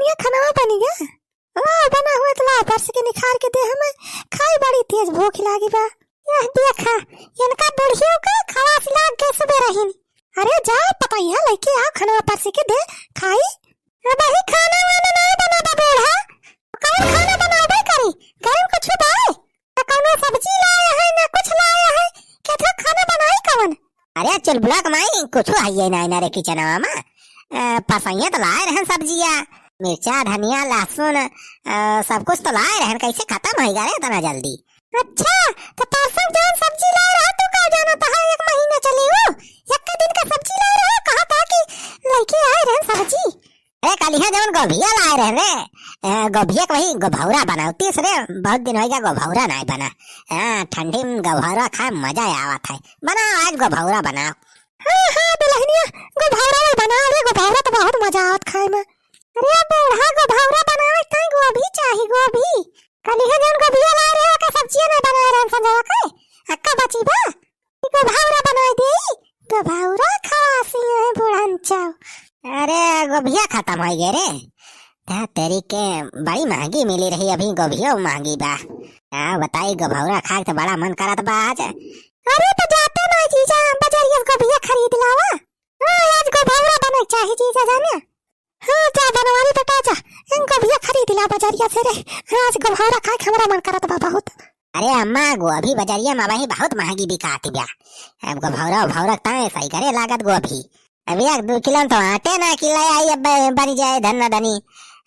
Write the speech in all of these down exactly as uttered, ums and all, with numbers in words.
ये खनवा बनी गया। लाओ, बना हुआ तो लाओ, परस के निखार के दे हमें, खाई, बड़ी तेज भूख लागी बा। यह देखा, इनका बुढ़ियो का खवास लाग गए सुबह रहीन। अरे जाओ, पतैया लेके आओ, खनवा परस के दे, खाई। अबही खाना वाना नहीं बना बा बूढ़ा, कौन खाना बनाबे करी? घर में कुछ बाए? न कौनो सब्जी लाए है, न कुछ लाए है, केथो खाना बनाई कौन? अरे चुलबुला के माई, कुछ हइये नाई ना रे किचनवा में। अ, पसैया तो लाए रहन सब्जिया, मिर्चा, धनिया, लहसुन, अ, सब कुछ तो लाए रहन, कैसे खतम होइ गए रे इतना जल्दी? अच्छा, तो परसों जौन सब्जी लाए रहा, तू का जाना था, एक महीना चली वो, एक दिन का सब्जी लाए रहा, कहा था कि लेके आए रहन सब्जी। अरे, कलिहा जवन गोभिया लाए रहे रे, ए, गोभिया के वही गोभौरा बनावतीस रे, बहुत दिन होइगा गोभौरा नाई बना। हाँ, ठंडी में गोभौरा खाए में मजा आवत है। बनाओ आज गोभौरा बनाओ। हाँ, हाँ, दुल्हनिया, गोभौरा वही बनाओ रे, गोभौरा तो बहुत मजा आवत खाए में। अरे बूढ़ा, गोभौरा बनावे ताई गोभी चाही, गोभी। कलिहा जवन गोभिया लाए रहे, ओके सब्जिया नाई बनाए रहे संझवा के। अक्का बची बा? ई गोभौरा बनाई देई, गोभौरा खासी है बुढ़न चाव। अरे, गोभिया खतम होइ गए रे। ता तेरी के बड़ी महंगी मिली रही, अभी गोभियो महंगी बा। का बताई, गोभौरा खाए के तो बड़ा मन करत बा आज। अरे, तो जाते ना जीजा, बजरिया से गोभिया खरीद लावा। हाँ, आज गोभौरा बने चाही जीजा जाने। हाँ, जा बनवारी बेटा जा, इन गोभिया खरीद ला बजरिया से रे। हाँ, आज गोभौरा खाए के हमरा मन करत बा बहुत। अरे अम्मा, गोभी बजरिया में अबही बहुत महंगी बिकात बा। अब गोभौरा, भौरा ताए सही करे लागत गोभी। अब एक दो किलो तो आटे ना कि ले आई, अब बनी जाए धन न धनी।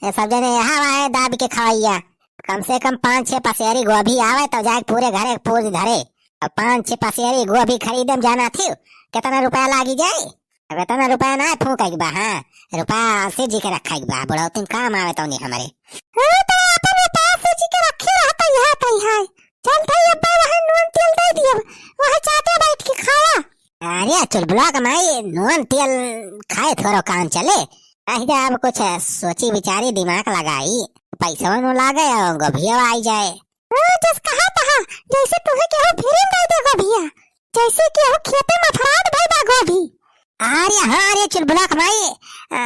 ए, सब जने यहाँ वहाँ दाब के खवाइया। कम से कम पाँच छह पसेरी गोभी आवे तो जाए पूरे घरे पूरी धरे। अब पाँच छह पसेरी गोभी खरीदे में जाना थी, कितना रुपया लागी जाए? अब इतना रुपया ना फूंके के बा, हाँ। रुपया आशीष जी के रखे के बा, बुढ़ौती में काम आवे तौनी हमरे। हाँ, तो अपन रुपया आशीष जी के रखे रहता यहाँ पे है। चल भाई, अब्बा वहाँ नून तेल दे दियो, वहाँ चाटे बैठ के खाया। अरे चुलबुला के माई, नून तेल खाए थोड़ो काम चले। अहि जा, अब कुछ सोची विचारी दिमाग लगाई, पैसवा नु लागे और गोभियो आई जाए। हाँ, जस कहा तहा, जैसे तुहे केहू free में दे दे गोभिया, जैसे केहू खेते में फराद भई बा गोभी। अरे हाँ रे चुलबुला के माई, आ,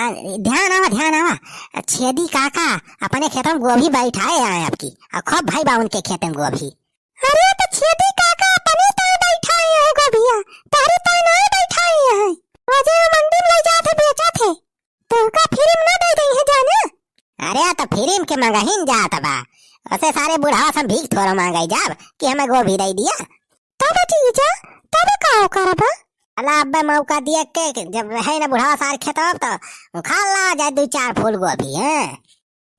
ध्यान आवा, ध्यान आवा। छेदी काका अपने खेत में गोभी बैठाए हैं आपकी, और खूब भई बा उनके खेत में गोभी। अरे तो छेदी काका अपने ताए बैठाए हैं गोभिया, तोहरे ताए नाई बैठाए हैं। रोजे मंडी में ले जात है, बेचत है। तुहका free में ना दे दई है जाने। अरे, तो free में के मंगहिन जात बा। ओसे सारे बुढ़ावा से भीख थोड़ो मांगे जाब कि हमें गोभी दे दिया। तब जीजा, तब का करबा? अला अब्बे मौका दिए के, जब है ना बुढ़ावा सारे खेतवा, तो उखाड़ ला जाए दो चार फूल गोभी, हैं?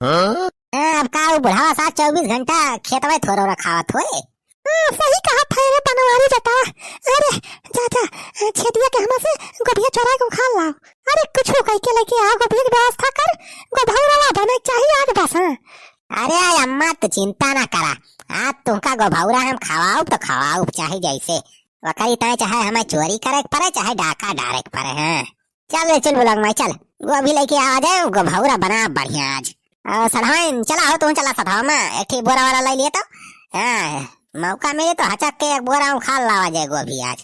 हाँ? हाँ, अब का उ बुढ़ावा सार चउबीस घंटा खेतवे थोड़ो रखावत होए? हाँ, सही कहत है रे बनवारी बेटा। अरे, जा, जा, छेदिया के हमा से गोभिया चोरा के उखाड़ लाओ। अरे, कुछ कह के लेके आ, गोभिया की व्यवस्था कर, गोभौरवा बने चाहिए आज बस, हाँ। अरे अम्मा, तू चिंता ना करा, आज तुमका गोभौरा हम खवाउब तो खवाउब, चाहे जैसे। वकरी ताई चाहे हमें चोरी करे के पड़े, चाहे डाका डारे के पड़े, हाँ। चल रे, चल बुलक माई, चल। गोभी लेके आ जाए, गोभौरा बना बढ़िया आज। आ, सधाइन, चला हो, तू चला सधावा में, एक ठी बोरा वाला ले लिए तो। हाँ, मौका मिले तो हचक के एक बोरा उखाड़ लावा जाए गोभी आज।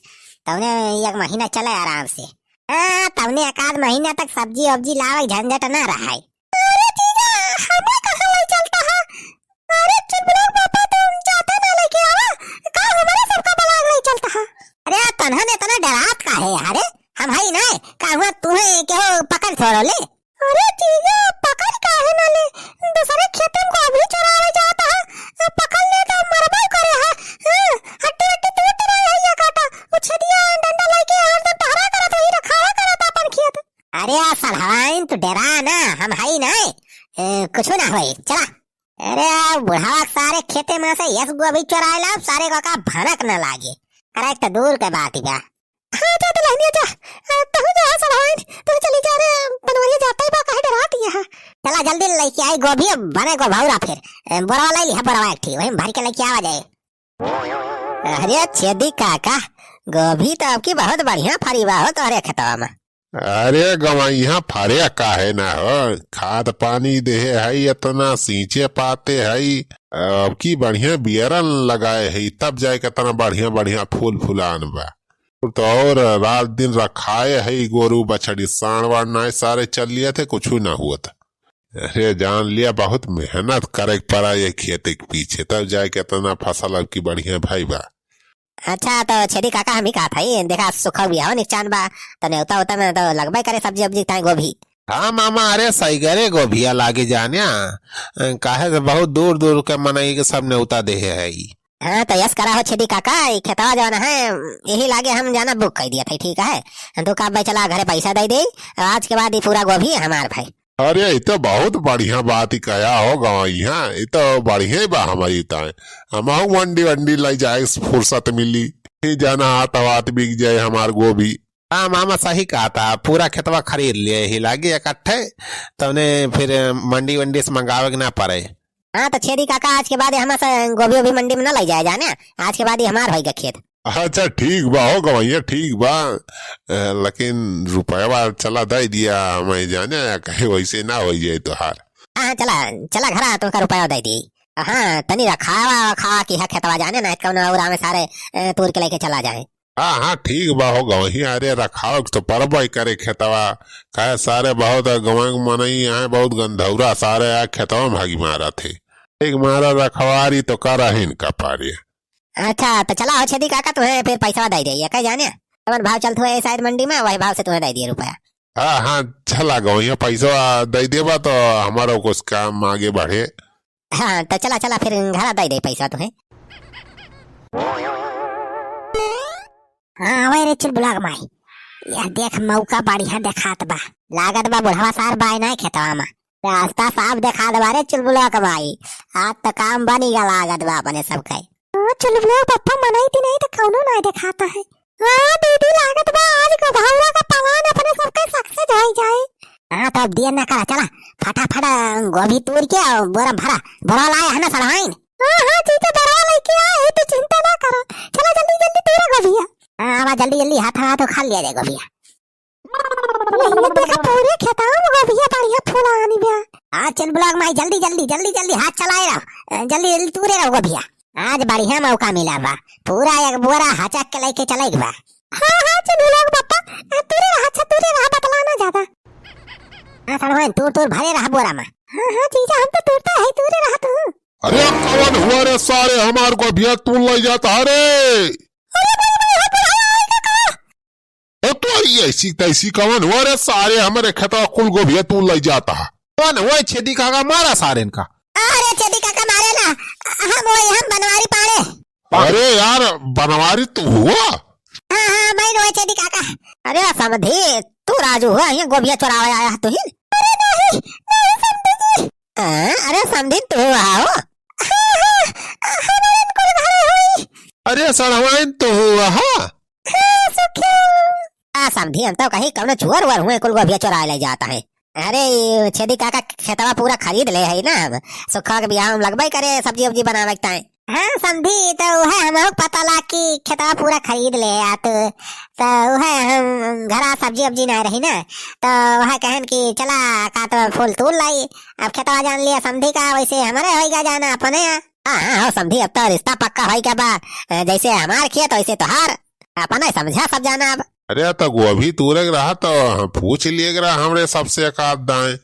तौने एक महीना चले आराम से। हाँ, तौने एक आध महीना तक सब्जी वब्जी लावे के झंझट ना रहे। अरे जीजा, हमें कहाँ ले चलता है? अरे चुलबुला के पापा, तुम जाते ना लेके आवा, का हमारे सबका बलाग ले चलता है? अरे तन्हन इतना डरात काहे है रे? हम हई ना, का हुआ तुहे केहू पकड़ थोड़ो ले? अरे जीजा, पकड़ काहे ना ले? दूसरे खेत में गोभी चोरावे जाता है, पकड़ ले तो मरबो करे है। हाँ, हड्डी हड्डी टूट रही है ये काटा। उ छेदिया डंडा लेके हरदम पहरा करत रही, रखावा करत अपन खेत। अरे आ सलहवाइन, तू डरा ना, हम हई ना, ए, कुछ ना होई, चला। अरे आ बुढ़ावा के सारे खेते में से यस गोभी चोराए ला, सारे को का भनक न लागे। अरे एक तो दूर के बात बा। हाँ, जा दुल्हनिया जा, अ, तहु जा सलहवाइन, तहु चली जा रे, बनवरिया जाता ही बा, काहे डरात ही है। चला जल्दी लेके आई गोभी, बने गोभौरा फिर, ए, बोरवा ले लिहा, बोरवा एक ठी, वही भर के लेके आवा जाए। अरे छेदी काका, गोभी तो आपकी बहुत बढ़िया फरी बा हो तोहरे खेतवा में। अरे गवैया फरे काहे ना हो, खाद पानी देहे हई, इतना सींचे पाते हई, अबकी बढ़िया बियरन लगाए हई, तब जाए के इतना बढ़िया बढ़िया फूल फुलान बा। तो और रात दिन रखाए हई गोरू बछड़ी, साँड़ वाण नाय सारे चल लिए थे, कुछ ना हुआ था। अरे जान लिया, बहुत मेहनत करे के पड़ा ये खेती के पीछे, तब जाए के इतना फसल अब की बढ़िया भई बा। अच्छा, तो छेदी काका, हम ही कहत हई, देखा, सुखा बियाह निकचान बा, तो नेवता उता में तो लगबे करे सब्जी उब्जी ताई गोभी। हाँ मामा, अरे सही करे गोभिया लागे जान्या, काहे से बहुत दूर दूर के मनई के सब नेवता देहे हई। हाँ, तो यस करा हो छेदी काका, ई खेतवा जौन है, यही लागे हम जाना बुक कर दिया था, ठीक है? तू का भाई चला घरे पैसा दे दे, आज के बाद ई पूरा गोभी हमार भाई। अरे, ई तो बहुत बढ़िया बात ही कहा हो गवैया, ई तो बढ़िया ही बा हमारी ताए। हमहू मंडी वंडी ले जाए फुर्सत मिली, ई जाना हाथ हाथ बिक जाए हमार गोभी। हाँ मामा, सही कहा था, पूरा खेतवा खरीद लिए ही लागे इकट्ठे, तौने फिर मंडी वंडी से मंगावे के ना पड़े। हाँ, तो छेदी काका, आज के बाद हमार से गोभी ओभी मंडी में ना ले जाए जाने, आज के बाद ये हमार होई गया खेत। अच्छा, ठीक बा हो गवैया, ठीक बा। अ, लेकिन रुपया चला दे दिया, हमें जाने या कहे वैसे ना हो जाए तोहार। हाँ, हाँ, चला, चला घरा, तुमका रुपया दे दी। हाँ, तनी रखावा, खावा की है खेतवा जाने ना, कौन और आवे सारे, अ, तूर के लेके चला जाए। हाँ, हाँ, ठीक बा हो गवैया, अरे रखाव तो परबे करे खेतवा, काहे सारे बहुत गवैया मनई यहाँ बहुत गंधौरा सारे आ खेतवा में भागी मारा थे। एक मारा रखवारी तो करा ही इनका पारे। अच्छा, तो चला हो छेदी काका, तुहे फिर पैसा दे दे, ये कह जाने, कौन भाव चलत हुए शायद मंडी में, वही भाव से तुहे दे दिए रुपया। हाँ, हाँ, चला गवैया, पैसा दे देबा तो हमारा कुछ काम आगे बढ़े। हाँ, तो चला, चला, फिर घरा दे दे पैसा तुहे। हाँ, आवे रे चुलबुला के माई, यह देख मौका बढ़िया देखात बा, लागत बा बुढ़वा सार बाय ना खेतवा में। रास्ता साफ देखा देबा रे चुलबुलवा के माई। आज त काम बनी गा लागत बा अपने सबके। हाँ, चुलबुलवा पप्पा मनई ती नहीं त कौनो नहीं देखाता है। हाँ, दीदी लागत बा आज गोभौरा का पलान अपने सबके सक्सेस होई जाए। हाँ, तो अब देर ना करा, चला फटाफट गोभी तूर के और बोरा भरा, बोरा लाए है ना सड़वाइन? हाँ, हाँ, जीजा बोरा लेके आ, ये तो चिंता ना करो। चला जल्दी जल्दी तूरा गोभिया। हाँ, आवा जल्दी जल्दी हाथ हाथ उखा लिया जाए गोभिया। नहीं, ये देखा, पूरे खेतवा में गोभिया बढ़िया फूला आनी बा। हाँ, चुलबुला के माई, जल्दी, जल्दी, जल्दी, जल्दी हाथ चलाए रहो। अ, जल्दी, जल्दी तूरे रहो गोभिया। आज बढ़िया मौका मिला बा। पूरा एक बोरा हचक के लेके चले के बा। हाँ, हाँ, चुलबुला के पप्पा, अ, तूरे रहा, अच्छा, तूरे रहा, बतला ना ज्यादा। हाँ, सड़वाइन, तूर, तूर, भरे रहा बोरा में। हाँ, हाँ, जीजा, हम तो तूरता है, तूरे रहा तू। अरे, कौन हुआ रे सारे, हमार गोभिया तूर ले जाता है रे? अरे, भाई, भाई, हाथ बढ़ाया, आएगा का? ओ तोरी ऐसी तैसी कवन हुआ रे सारे, हमरे खेतवा कुल गोभिया तू लई जाता है। कवन हुआ छेदी काका, मारा सारे इनका। अरे छेदी काका मारे ना, हम वही हम बनवारी पाड़े। अरे यार बनवारी तू हुआ? हाँ, हाँ, मैं वही छेदी काका। अरे समधी, तू राजू हुआ, ये गोभिया चोरावे आया है तू ही? अरे नहीं, नहीं समधी जी। हाँ, अरे समधी तू हुआ हो? हाँ, हाँ, हमारे कुल घरे हुई। अरे सड़वाइन तू हुआ हा? हाँ, सखिया। आ, समधी, हम तो कहीं कौनो चोर वोर हुए, कुल गोभिया चोरा ले जाता है। अरे, ई छेदी काका खेतवा पूरा खरीद ले है ना, हम सुखवा के बियाह में लगबे करे, सब्जी उब्जी बनावे के ताई। हाँ, समधी, तो उहे हमहू पता ला कि खेतवा पूरा खरीद ले है, आ तो, तो उहे हम घरा सब्जी उब्जी ना रही ना, तो उहे कहन कि चला, का तो फूल तूल लाई। अब खेतवा जान लिया समधी का, वैसे हमारे होइगा जाना अपने। हाँ, हाँ, हो समधी, अब तो रिश्ता पक्का होइगा बा, जैसे हमार खेत वैसे तोहार। अपना ही समझा सब जाना अब। अरे, तो गोभी तूरे के रहा तो हम पूछ लिए के रहा हमरे सबसे एक आध दाएं।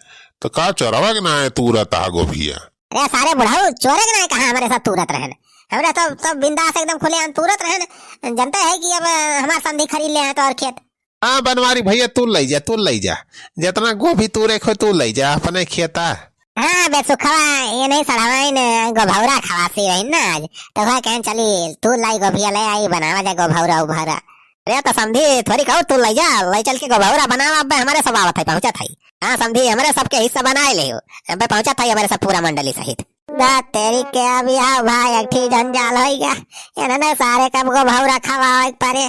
तो का चोरवा के ना है तूरत हा गोभिया? अरे सारे बुढ़ऊ, चोरे के ना है कहा हमरे सब तूरत रहन। हमरे सब, सब बिंदास एकदम खुलेआम तूरत रहन। जनते है कि अब हमार समधी खरीद ले हैं तो और खेत। हाँ बनवारी भैया, तू लई जा, तू लई जा। जितना गोभी तूरे को तू लई जा अपने खेता। हाँ, बे सुखवा, ये नहीं सड़वाइन गोभौरा खवासी रही ना आज, तो वह कहन चली, तू लाई गोभिया ले आई, बनावा जाए गोभौरा उभौरा। अरे तो समधी, थोड़ी कहू, तू लई जा, लई चल के गोभौरा बनावा, अबे हमरे सब आवत है, पहुँचत है। हाँ समधी, हमरे सबके हिस्सा बनाए ले हो, अबे पहुँचत है हमरे सब पूरा मंडली सहित। दा तेरी के अभी आओ भाई, एक ठी जंजाल होई गया, इन्होंने सारे कब गोभौरा खवावे के परे।